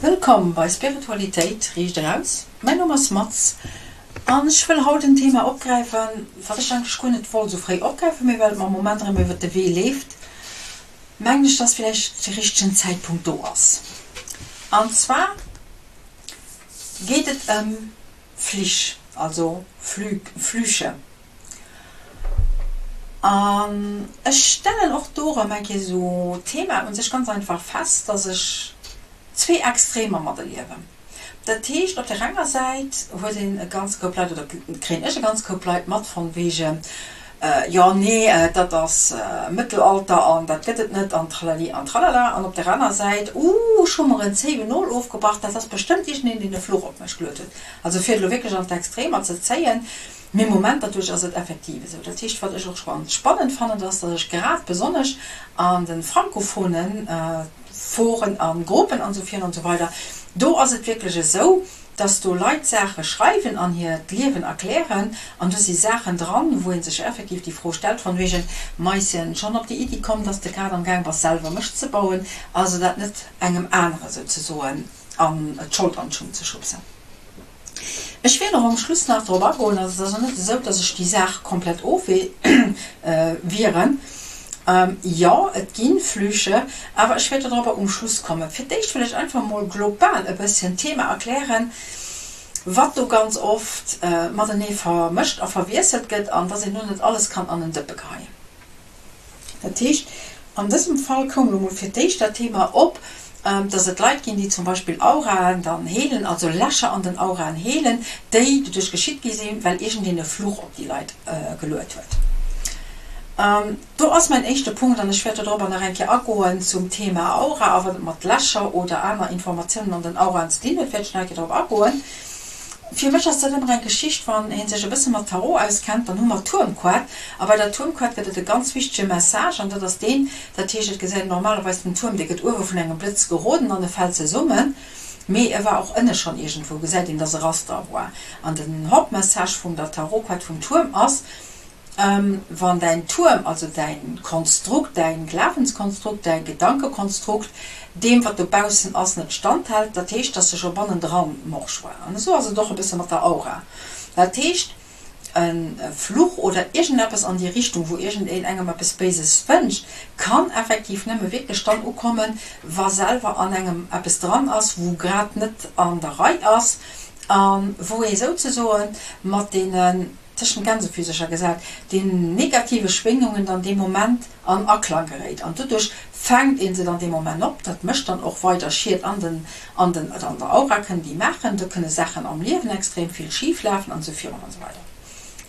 Wëllkomm bei Spiritualitéit riicht eraus. Mäin Numm ass Maz an ech wëll haut en Thema opgräifen, wat ech eigentlech guer net wollt esou fréi opgräifen, mee well et mer am Moment erëm iwwert de Wee leeft, mengen ech, dass villäicht de richtegen Zäitpunkt do ass. An zwar geet et ëm Flich, also Flüg, Flüche. An ech stellen och do erëm eng Kéier esou d'Thema un sech ganz einfach fest, dass ech zwee Extremer materliewen. Dat heescht, op där enger Säit huet een e ganz Koup Leit, oder kréien ech e ganz Koup Leit mat von wegen, jo, nee, dat ass Mëttelalter an dat gëtt et net an tralali an tralala. An op där aner Säit, uh, ech hu mer en Zéiwenol ofgebrach, dat ass bestëmmt iergendeen, deen e Fluch op mech geluet huet. Also fir et elo wierklech an d'Extremer ze zéien, mee am Moment derduerch ass et effektiv esou. Dat heescht, wat ech och ganz spannend fannen, ass, datt ech grad besonnesch an de frankophonen Foren a Gruppen an esou virun an esou weider, do ass et wierklech esou, dass do Leit Saache schreiwen an hiert Liewen erklären an do si Saachen dran, wou ee sech effektiv déi Fro stellt von wegen, Maischen, schonn op déi Iddi komm, dass de grad am Gaang bass selwer Mëscht ze bauen, also dat net engem anere souzesoen an d'Schold an d'Schung ze schubsen. Ech wäert och am Schluss nach drop agoen, also et ass och net esou, dass ech déi Saach komplett ofwieren. Jo, et gi Flüche, awer ech wäert dodropper um Schluss kommen. Fir d'éischt wëll ech einfach emol global e bësschen d'Thema erklären, wat do ganz oft matenee vermëscht a verwiesselt gëtt an dass een do net alles kann an en Dëppe geheien. Dat heescht, an dësem Fall koum elo mol fir d'éischt dat Thema op, dass et Leit ginn, déi zum Beispill Auraen dann heelen, also Lächer an den Auraen heelen, déi doduerch geschitt gi sinn, well iergendeen e Fluch op déi Leit geluet huet. Do ass mäin éischte Punkt, an ech wäert dodropper nach eng Kéier agoen, zum Thema Aura a wat et mat Lächer oder aner Informatiounen an den Auraen ze dinn huet, wäert ech nach eng Kéier drop agoen. Fir mech ass dat ëmmer eng Geschicht, wann een sech e bësse mat Tarot auskennt, dann hu mer d'Tuermquart. A bei der Tuermquart gëtt et e ganz wichtege Message, an dat ass deen, dat heescht, et gesäit een normalerweis den Tuerm, dee gëtt uewe vun engem Blëtz geroden an e fält zesummen, mee e war och ënne schonn iergendwou, gesäit een, dass e Raster war. An den Hauptmessage vum der Tarotquart vum Tuerm ass, Wann däin Tuerm, also däin Konstrukt, däin Glawenskonstrukt, däi Gedankekonstrukt deem wat dobaussen ass net standhält, dat heescht, dass e scho bannendran morsch war. An esou ass et och e bësse mat der Aura. Dat heescht, e Fluch oder iergendeppes an déi Richtung, wou iergendeen engem eppes Béises wënscht, kann effektiv nëmme wierklech dann ukommen, wa selwer an engem eppes dran ass, wou grad net an der Rei ass a wou ee souzesoe mat deene tëschent Gänsefüsercher gesat, den negative Schwéngungen dann dee Moment an Aklang geréit an doduerch fänkt een se dann dee Moment op. Dat mécht dann och weider Schied an den, an den, oder an der Aura kënnen déi maachen, do kënne Saachen am Liewen extrem vill schif lafen an esou virun an esou weider.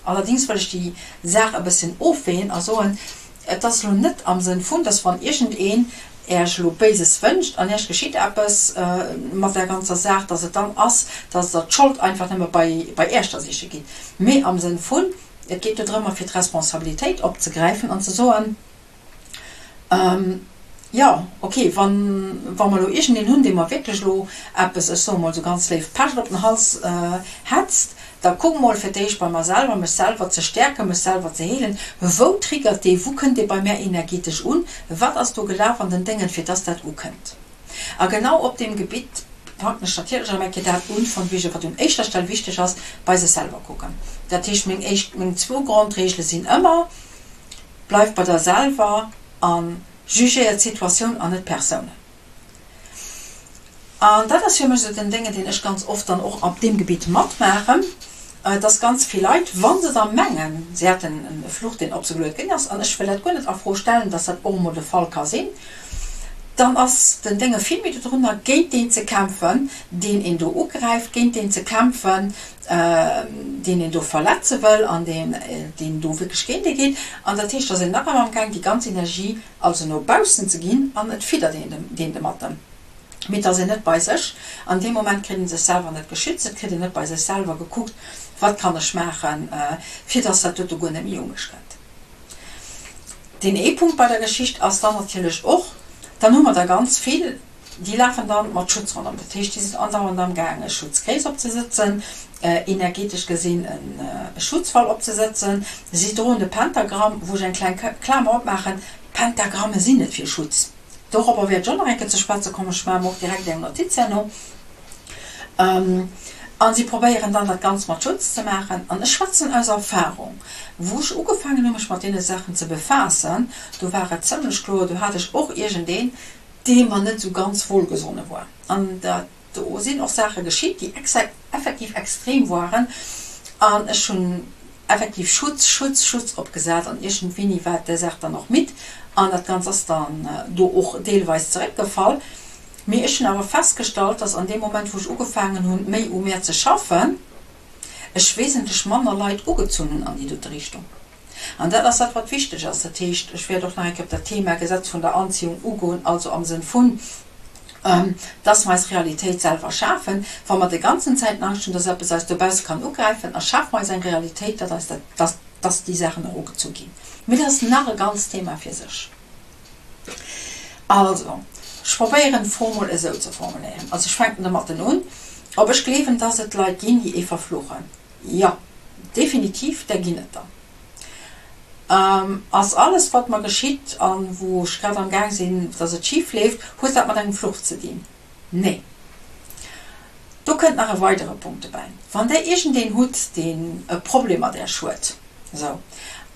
Allerdings wëll ech déi Saach e bësschen ofwéien a soen, Et ass elo net am Sënn vun, dass wann iergendeen Äech elo Béises wënscht an Äech geschitt eppes mat där ganzer Saach, dass et dann ass, dass Der d'Schold einfach nëmme bei bei Äech da siche gitt, mee am Sënn vun, et geet do drëmmer fir d'Responsabilitéit opzegräifen an ze soen, Jo, ok, wann wa mer elo iergendeen hunn, dee mer wierklech elo eppes, ech soe mol esou ganz léif, Pescht op den Hals hetzt, da kuck mol fir d'éischt bei mer selwer, mech selwer ze stäerken, mech selwer ze heelen. Wou triggert dee, wou kënnt dee bei mär energetesch un, wat ass do gelaf an den Déngen, fir dass dat ukënnt? A genau op deem Gebitt packen ech natierlech erëm eng Kéier dat un, von wegen, wat un éischter Stell wichteg ass, bei sech selwer kucken. Dat heescht, meng éischt, meng zwou Grondregele sinn ëmmer, Bleif bei der selwer a jugéier d'Situatioun an net d'Persounen. An dat ass fir mech esou den Dénge, deen ech ganz oft dann och op deem Gebitt matmaachen, dass ganz vill Leit, wa se da mengen, se hätten e Fluch, deen op se geluet ginn ass, an ech wëll dat guer net a Fro stellen, dass dat och emol de Fall ka sinn, dann ass den Dénge vill méi dodrunner, géint deen ze kämpfen, deen een do ugräift, géint deen ze kämpfen, deen een do verletze wëll an deen, deen do wierklech géint ee geet. An dat heescht, da ass een nach ëmmer amgaang, déi ganz Energie also no baussen ze ginn an et fiddert een deen domatten. Mee et ass een net bei sech. An deem Moment kritt ee sech selwer net geschützt, et kritt een net bei sech selwer gekuckt, wat kann ech maachen, fir dass dat dote guer net méi u mech kënnt. Deen ee Punkt bei der Geschicht ass dann natierlech och, dann hu mer der ganz vill, déi lafen dann mat Schutz ronderëm. Dat heescht, déi sinn andauernd amgaang e Schutzkrees opzesëtzen, energetesch gesinn e Schutzwall opzesëtzen. Si droen de Pentagramm, wou ech eng kleng Klamer opmaachen, Pentagramme sinn net fir Schutz. Dorobber wäert ech och nach eng Kéier ze schwätze kommen. Ech maache mer och direkt eng Notiz herno. A si probéieren dann, dat Ganzt mat Schutz ze maachen. An ech schwätzen aus Erfahrung. Wou ech ugefaangen hu mech mat deene Saachen ze befaassen, do war et zëmlech kloer, do hat ech och iergendeen, dee mer net esou ganz wohlgesonne war. An dat, do sinn och Saache geschitt, déi effektiv extrem waren. An ech hunn effektiv Schutz, Schutz, Schutz opgesat. An iergendwéini war där Saach dann och midd. An dat Ganzt ass dann do och deelweis zeréckgefall. Mee ech hunn awer festgestallt, dass an deem Moment, wou ech ugefaangen hunn, méi u mär ze schaffen, ech wesentlech manner Leit ugezunn hunn an déi dote Richtung. An dat ass dat, wat wichteg ass. Dat heescht, ech wäert och nach eng Kéier op dat Thema Gesetz vun der Anziehung ugoen, also am Sënn vun, dass mer eis Realitéit selwer schafen. Wa mer de ganzen Zäiten Angscht hunn, dass eppes eis dobausse kann ugräifen, erschafe mer eis eng Realitéit, datt eis dat, dass déi Saachen och ugezu ginn. Mee dat ass nach e ganzt Thema fir sech. Also, ech probéieren d'Fro mol esou ze formuléieren, also ech fänken domatten un, ob ech gleewen, dass et Leit ginn, déi ee verfluchen. Jo, definitiv, där ginn et der. Ass alles, wat mer geschitt an wou ech grad am Gaang sinn, dass et schif leeft, huet dat mat engem Fluch ze dinn? Nee. Do kënnt nach e weidere Punkt dobäi. Wann där iergendeen hutt, deen e Problem mat Äech huet, esou,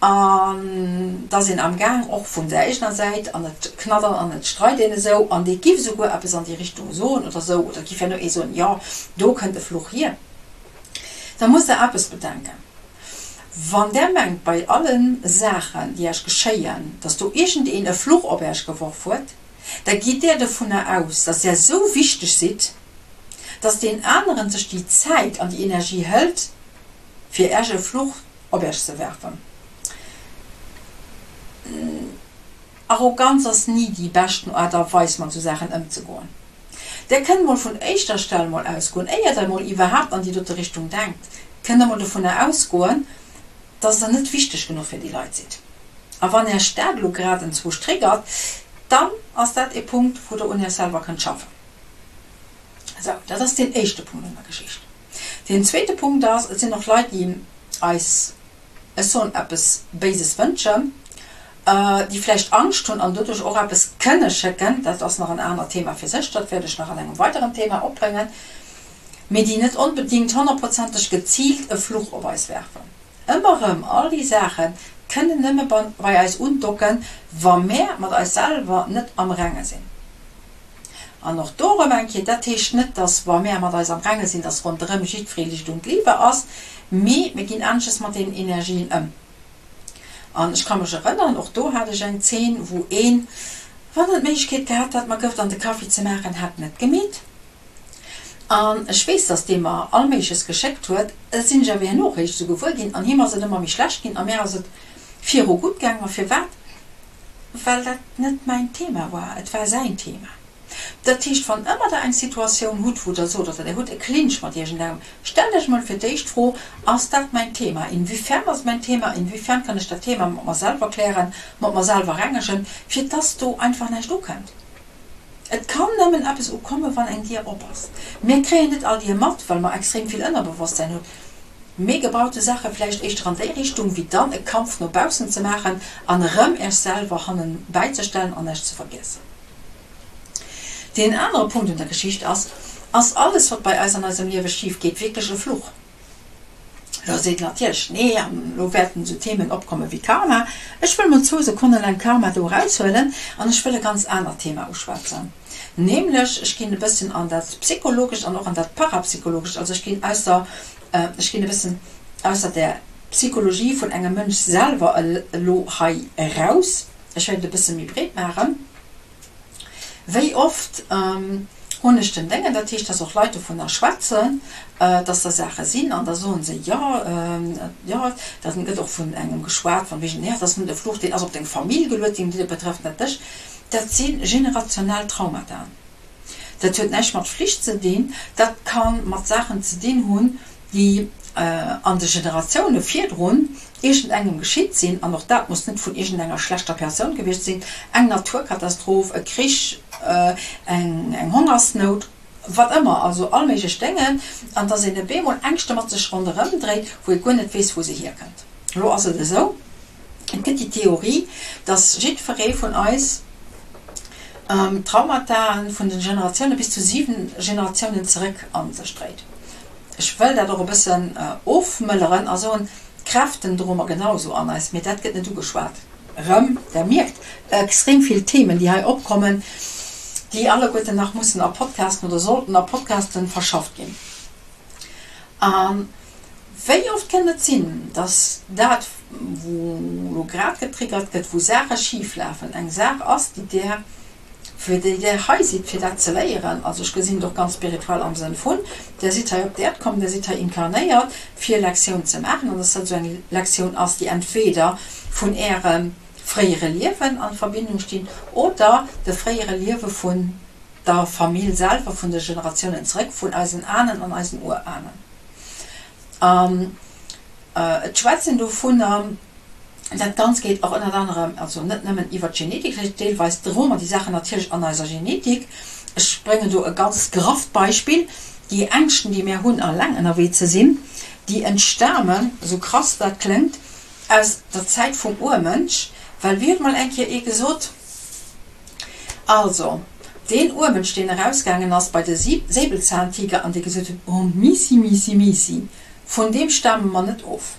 an et ass een amgaang, och vun der eegener Säit, an et knaddert an et streit een esou, an dee giff esouguer eppes an déi Richtung soen oder esou, oder giff herno ee soen, jo, do kënnt e Fluch hier, da musst Der eppes bedenken, Wann Der mengt, bei alle Saachen, déi Äech geschéien, dass do iergendeen e Fluch op Äech geworf huet, da gitt Där dovunner aus, dass Där esou wichteg sidd, dass deen aneren sech déi Zäit an déi Energie hëlt, fir Äech e Fluch op Äech ze werfen. Arroganz ass ni déi beschten Aart a Weis mat esou Saachen ëmzegoen. Där kënnt mol vun éischter Stell mol ausgoen, éier Der mol iwwerhaapt an déi dote Richtung denkt, kënnt Der mol dovunner ausgoen, dass Der net wichteg genuch fir déi Leit sidd. A wann Äech dat elo grad enzwousch triggert, dann ass dat e Punkt, wou Der un Äech selwer kënnt schaffen. Sou, dat ass deen éischte Punkt an der Geschicht. Deen zweete Punkt ass, et sinn och Leit, déi eis, ech soen, eppes Béises wënschen, déi vläicht Angscht hunn an doduerch och eppes kënne schécken, dat ass nach en anert Thema fir sech, dat wäert ech nach an engem weideren Thema opbréngen, mee déi net onbedéngt honnertprozenteg geziilt e Fluch op eis werfen. Ëmmer erëm, all déi Saache kënnen nëmme bei eis undocken, wa mär mat eis selwer net am Renge sinn. An och do erëm eng Kéier, dat heescht net, dass, wa mär mat eis am Renge sinn, dass ronderëm jiddweree Licht und Liebe ass, mee mir ginn aneschters mat deenen Energien ëm. An ech ka mech erënneren, och do hat ech eng Zeen, wou een, wann en d'Méiglechkeet gehat hätt, mer Gëft an de Kaffi ze maachen, hätt en et gemeet. An ech weess, dass dee mer all Méigleches geschéckt huet. Dat sinn ech awer herno eréischt esou gewuer ginn. An him ass et ëmmer méi schlecht ginn a mär ass et viru gutt gaang. Ma firwat? Well dat net mäin Thema war, et war säin Thema. Dat heescht, wann ëmmer Der eng Situatioun hutt, wou Der sot oder Der hutt e Clinch mat iergendengem, stellt Iech emol fir d'éischt d'Fro, Ass dat mäin Thema? Inwiefern ass et mäin Thema? Inwiefern kann ech dat Thema mat mer selwer klären, mat mer selwer rengegen, fir dass do einfach näischt ukënnt? Et kann nëmmen eppes ukommen, wann eng Dier op ass. Mir kréien net all Dier mat, well mer extrem vill Ënnerbewosstsäin hunn. Mee gebaute Saache vläicht éischter an déi Richtung, wéi dann e Kampf no baussen ze maachen an erëm Iech selwer hannen bäizestellen an Iech ze vergiessen. Deen anere Punkt un der Geschicht ass, Ass alles, wat bei eis an eisem Liewe schif geet, wierklech e Fluch? Lo seet natierlech nee, an elo wäerten esou Themen opkomme wéi Karma. Ech wëll mol zwou Sekonne laang Karma do eraushuelen an ech wëll e ganz anert Thema uschwätzen. Nämlech, ech ginn e bësschen an dat Psychologescht an och an dat Parapsychologescht, also ech ginn ausser, ech ginn e bëssen ausser der Psychologie vun engem Mënsch selwer elo hei eraus. Ech wäert et e bësse méi breet maachen. Wéi oft hunn ech den Déngen, dat heescht, dass och Leit dovunner schwätzen, dass da Saache sinn an da soe se, jo, jo, da gëtt och vun engem geschwat von wegen, jo, dat ass net e Fluch, deen ass op deng Famill geluet ginn, dee betrëfft net dech. Dat si generationell Traumata. Dat huet näischt mat Flich ze dinn, dat ka mat Saachen ze dinn hunn, déi an de Generatioune virdrun iergendengem geschitt sinn, an och dat muss net vun iergendenger schlechter Persoun gewiescht sinn, eng Naturkatastroph, e Krich, eng Hongersnout, wat ëmmer, also all méiglech Déngen, an dass een e bemol Ängschte mat sech ronderëm dréit, wou ee guer net weess, wou se hierkënnt. Elo ass et esou, et gëtt déi Theorie, dass jiddweree vun eis. Traumatae vun den Generatioune bis zu 7 Generatiounen zeréck a sech dréit. Ech wëll dat och e bëssen ofmëlleren a soen, d'Kräften droe mer genau esou an eis, mee dat gëtt net ugeschwat. Erëm, Der mierkt, extrem vill Themen, déi hei opkommen, déi alleguerten nach mussen a Podcasten oder sollten a Podcasten verschafft ginn. A wéi oft kënnt et sinn, dass dat, wou elo grad getriggert gëtt, wou Saache schif lafen, eng Saach ass, déi Der, fir déi Der hei sidd, fir dat ze léieren? Also ech gesinn et och ganz spirituell am Sënn vun, Der sidd hei op d'Äerd komm, Der sidd hei inkarnéiert, fir Lektioun ze maachen, an dass dat esou eng Lektioun ass, déi entweder vun Ärem fréiere Liewen an Verbindung stinn oder de fréiere Liewe vun der Famill selwer, vun de Generatiounen zeréck, vun eisen Ahnen an eisen Urahnen. An et schwätzt een dovunner, dat Ganzt geet och ënnert anerem, also net nëmmen iwwer d'Genetik, deelweis droe mer déi Saachen natierlech an eiser Genetik. Ech bréngen do e ganz grafft Beispill, Déi Ängschten, déi mär hunn, eleng ënnerwee ze sinn, déi entstamen, esou krass dat kléngt, aus der Zäit vum Urmënsch, well wéi huet mol eng Kéier ee gesot, Also, deen Urmënsch, deen erausgaangen ass bei de Säbelzahntiger an dee gesot huet, Oh, miisi, miisi, miisi, vun deem stame mer net of.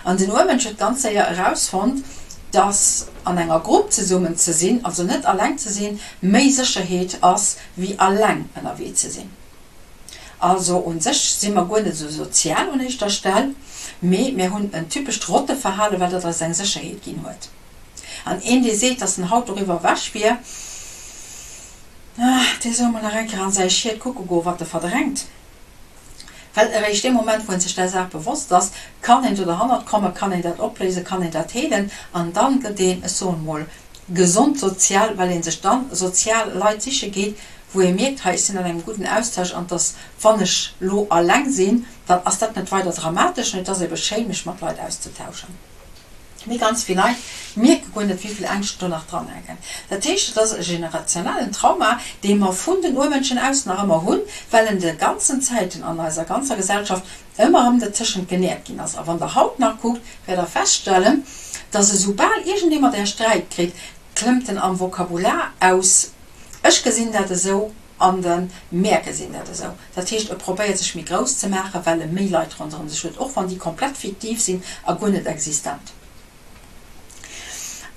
An den Urmënsch huet ganz séier erausfonnt, dass an enger Grupp zesummen ze sinn, also net alleng ze sinn, méi Sécherheet ass, wéi alleng ënnerwee ze sinn. Also un sech si mer guer net esou sozial un éischter Stell, mee mir hunn en typescht Rotteverhalen, well dat eis eng Sécherheet ginn huet. An een, dee seet, datt en haut doriwwer ewech wier, dee soll mol nach eng Kéier an säi Schiet kucke goen, wat e verdrängt. Well eréischt dee Moment, wou en sech där Saach bewosst ass, kann een do derhannert kommen, kann een dat opléisen, kann een dat heelen an dann gëtt een, ech soen emol, gesond sozial, well ee sech dann sozial Leit siche geet, wou ee mierkt, hei, ech sinn an engem gudden Austausch an dass, wann ech lo alleng sinn, dann ass dat net weider dramatesch, mee et ass ebe schéin, mech mat Leit auszetauschen. Mee ganz vill Leit mierke guer net, wéi vill Ängschten do nach dranhänken. Dat heescht, et ass e generationellen Trauma, dee mer vun den Urmënschen aus nach ëmmer hunn, well en de ganzen Zäiten an eiser ganzer Gesellschaft ëmmer erëm dertëschent genäert ginn ass. A wann Der haut nach kuckt, wäert Der feststellen, dass esoubal iergendee mat Är Sträit kritt, klëmmt en am Vokabular aus, Ech gesinn dat esou an de mär gesinn dat esou. Dat heescht, e probéiert sech méi grouss ze maachen, well e méi Leit ronderëm sech huet, och wann déi komplett fiktiv sinn a guer net existent.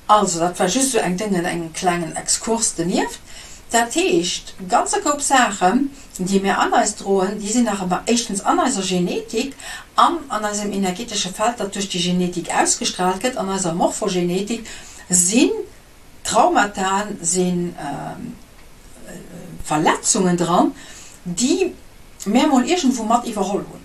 Also, dat war just esou eng Déngen, en klengen Exkurs donieft. Dat heescht, e ganze Koup Saachen, déi mär an eis droen, déi sinn nach ëmmer éischtens an eiser Genetik an an eisem energetesche Feld, dat duerch déi Genetik ausgestrahlt gëtt, an eiser Morphogenetik sinn Traumata, si Verletzungen dran, déi mär mol iergendwou mat iwwerholl hunn.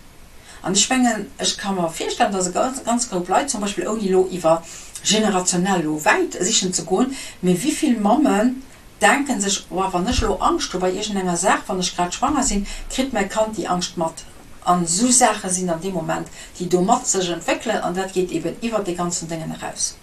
An ech mengen, ech ka mer virstellen, dass e ganz Koup Leit zum Beispill, ouni elo iwwer generationell elo wäit sichen ze goen, mee wivill Mammen denken sech, Oh, wann ech elo Angscht hu bei iergendenger Saach, wann ech grad schwanger sinn, kritt mäi Kand déi Angscht mat. An esou Saache sinn dann dee Moment, déi do mat sech entwéckelen, an dat geet eben iwwert dee ganzen Déngen eraus.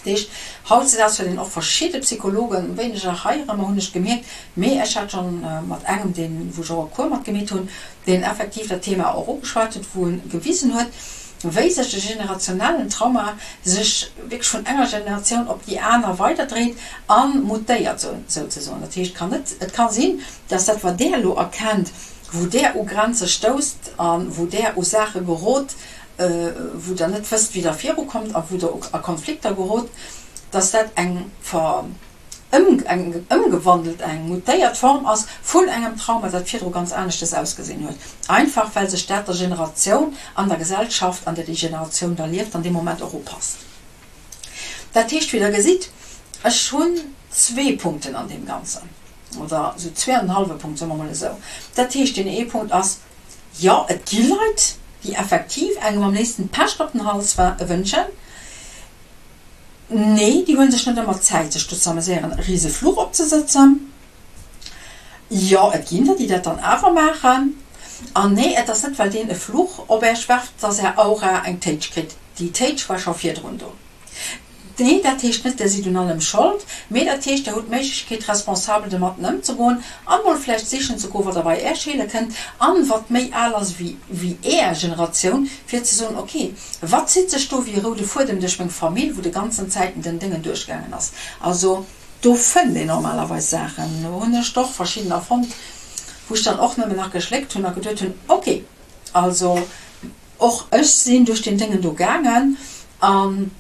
Dat heescht, hautzedaags huet een och verschidde Psychologen, wéineger hei erëmmer, hunn ech gemierkt, mee ech hat schonn mat engem, deen, wou ech och e Cours mat gemeet hunn, deen effektiv dat Thema och ugeschwat huet, wou en gewisen huet, wéi sech de generationellen Trauma sech wierklech vun enger Generatioun op déi aner weiderdréit a mutéiert, souzesoen. Dat heescht, kann net, et ka sinn, dass dat, wat där elo erkennt, wou där u Grenze stousst a wou där u Saache gerot, wou Der net wësst, wéi Der virukommt a wou Der a Konflikter gerot, dass dat eng ver eng ëmgewandelt, eng mutéiert Form ass vun engem Trauma, dat virdru ganz aneschtes ausgesinn huet, einfach well sech dat der Generatioun an der Gesellschaft, an där déi Generatioun da lieft, an deem Moment och upasst. Dat heescht, wéi Der gesitt, ech hunn zwee Punkten an deem Ganzen, oder esou zwee an en hallwe Punkt, soe mer emol esou. Dat heescht, deen ee Punkt ass, Jo, et gi Leit, déi effektiv engem am léifsten d'Pescht op den Hals wënschen. Nee, déi huele sech net ëmmer d'Zäit, sech do ze ameséieren, e rise Fluch opzesëtzen. Jo, et ginn der, déi dat dann awer maachen. An nee, et ass net, well deen e Fluch op Äech werft, dass Är Aura eng Téitsch kritt. Déi Téitsch war scho virdrun do. Nee, dat heescht net, Der sidd un allem Schold, mee dat heescht, Der hutt d'Méiglechkeet, responsabel domatten ëmzegoen an mol vläicht sichen ze goen, wat Der bei Äech heele kënnt an wat méi al ass wéi Är Generatioun, fir ze soen, ok, wat zitt sech do wéi e roude Fuedem duerch meng Famill, wou de ganzen Zäiten den Déngen duerchgaangen ass. Also. Do fënnt een normalerweis Saachen. Do hunn ech och verschiddener fonnt, wou ech dann och nëmmen nach geschléckt hunn a geduet hunn, ok, also och ech sinn duerch deen Déngen do gaangen an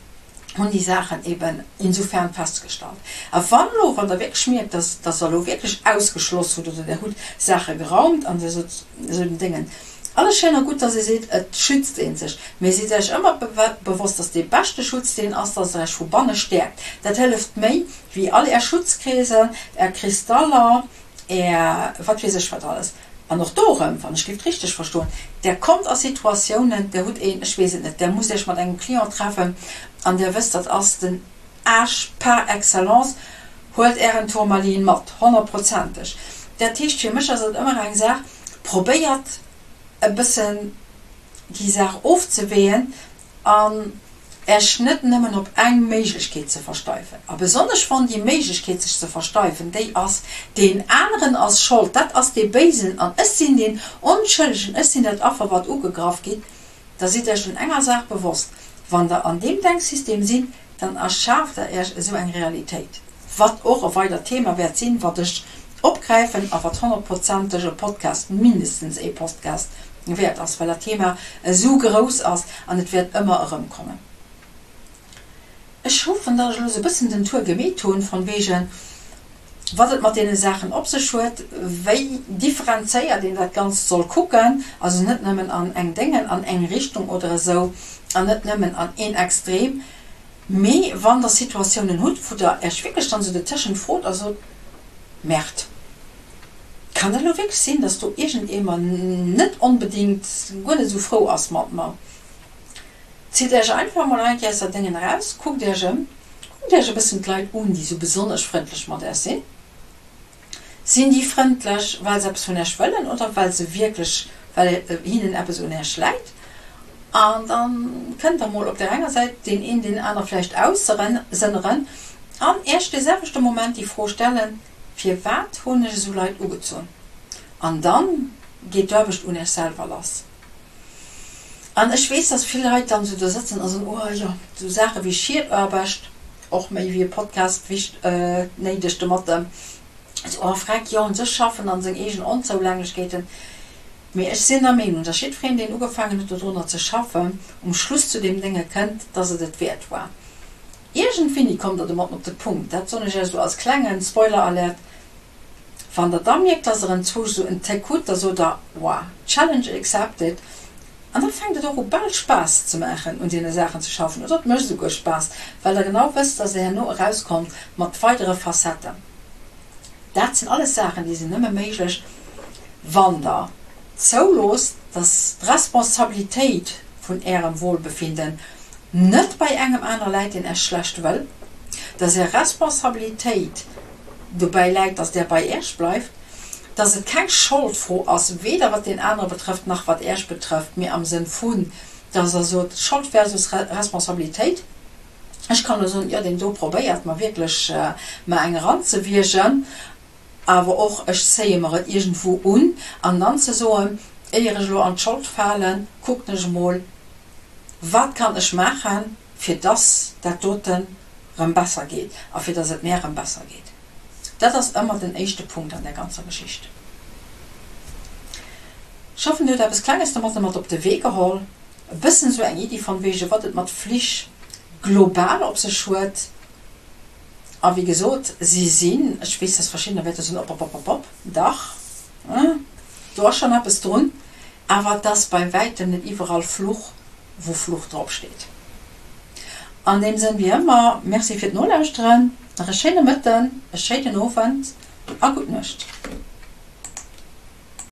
hunn déi Saachen eben insofern festgestallt. A wann elo, wann Der wierklech mierkt, dass dass Der elo wierklech ausgeschloss hutt oder Der hutt Saache geraumt an Der sot esou den Déngen, alles schéin a gutt, dass ee seet, et schützt ee sech, mee sidd Iech ëmmer bewosst, dass dee beschte Schutz deen ass, dass Der Iech vu banne stäerkt. Dat hëlleft méi wéi all Är Schutzkreeser, Är Kristaller, Är wat weess ech wat alles. An och do erëm, wann ech géif richteg verstoen, Der kommt a Situatiounen, Der hutt een, ech weess et net, Der musst Iech mat engem Client treffen an Der wësst, dat ass den Aarsch par excellence, huelt Ären Tourmalin mat, honnertprozenteg. Dat heescht, fir mech ass et ëmmer eng Saach, probéiert e bëssen déi Saach ofzeweeën an Äech net nëmmen op eng Méiglechkeet ze versteifen. A besonnesch wann déi Méiglechkeet sech ze versteifen déi ass, deen aneren ass Schold, dat ass dee Béisen an ech sinn deen Onschëllegen, ech sinn dat Affer wat ugegraff gitt, da sidd Äech un enger Saach bewosst, Wann Der an deem Denksystem sidd, dann erschaaft Der Äech esou eng Realitéit. Wat och e weidert Thema wäert sinn, wat ech opgräifen a wat honnertprozenteg e Podcast, mindestens ee Postcast wäert ass, well dat Thema esou grouss ass an et wäert ëmmer erëmkommen. Ech hoffen, datt ech elo esou e bëssen den Tour gemeet hunn, von wegen, wat et mat deene Saachen op sech huet, wéi differenzéiert een dat Ganzt soll kucken, also net nëmmen an eng Déngen, an eng Richtung oder esou an net nëmmen an een Extrem. Mee wann der Situatiounen hutt, wou der Iech wierklech dann esou dertëschent frot a sot, Merde, kann dat elo wierklech sinn, dass do iergendee mer net onbedéngt, guer net esou frou ass mat mer? Zitt Iech einfach emol eng Kéier aus der Déngen eraus, kuckt Iech ëm, kuckt Iech e bëssen d'Leit un, déi esou besonnesch frëndlech mat Iech sinn. Sinn déi frëndlech, well se eppes vun Äech wëllen oder well se wierklech, well hinnen eppes un Äech läit? An da kënnt Der mol op där enger Säit deen een deen aner vläicht aussënneren an Äech dee selwechte Moment déi Fro stellen, Firwat hunn ech esou Leit ugezunn? An dann geet d'Aarbecht un Äech selwer lass. An ech weess, dass vill Leit dann esou do sëtzen a soen, Oh jo, esou Saache wéi Schietaarbecht, och méi wéi e Podcast wicht néideg domatten, esou, oh freck, jo, un sech schaffen an seng eegen Onzoulänglechkeeten. Mee ech sinn der Meenung, dass jiddwereen, deen ugefaangen huet dodrunner ze schaffen, um Schluss zu deem Dénge kënnt, dass et et wäert war. Iergendwéini kommt der domatten op de Punkt, dat soen ech iech esou als klengen Spoiler-Alert, Wann der da mierkt, dass der enzwousch esou en Téck hutt, da sot der, Wow, Challenge accepted! An da fänkt et och u bal Spaass ze maachen, un deene Saachen ze schaffen, oder et mécht esouguer Spaass, well der genau wësst, dass der herno erauskommt mat weidere Facetten. Dat sinn alles Saachen, déi sinn nëmme méiglech, wann der zouloosst, dass d'Responsabilitéit vun Ärem Wohlbefinden net bei engem aner läit, deen Äech schlecht wëll, dass Är Responsabilitéit dobäi läit, dass där bei Äech bleift, dass et keng Scholdfro ass, weder wat deen anere betrëfft, nach wat Äech betrëfft, mee am Sënn vun, dass Der sot, Schold versus Responsabilitéit. Ech kann elo soen, jo, deen do probéiert mer wierklech mer eng eranzewiergen, awer och ech zéie mer et iergendwou un. An dann ze soen, éier ech elo an d'Schold falen, kucken ech emol, wat kann ech maachen, fir dass dat doten rëm besser geet a fir dass et mär rëm besser geet. Dat ass ëmmer den éischte Punkt an där ganzer Geschicht. Ech hoffen, Dir hutt eppes Klenges domatter mat op de Wee geholl, e bëssen esou eng Iddi von wegen, wat et mat Flich global op sech huet. A wéi gesot, si sinn, ech weess, dass verschiddener wäerte soen, Op-op-op-op-op, dach, do ass schonn eppes drun, awer et ass bei wäitem net iwwerall Fluch, wou Fluch drop steet. An deem Sënn, wéi ëmmer, Merci fir d'Nolauschteren, nach e schéine Mëtten, e schéinen Owend a gutt Nuecht.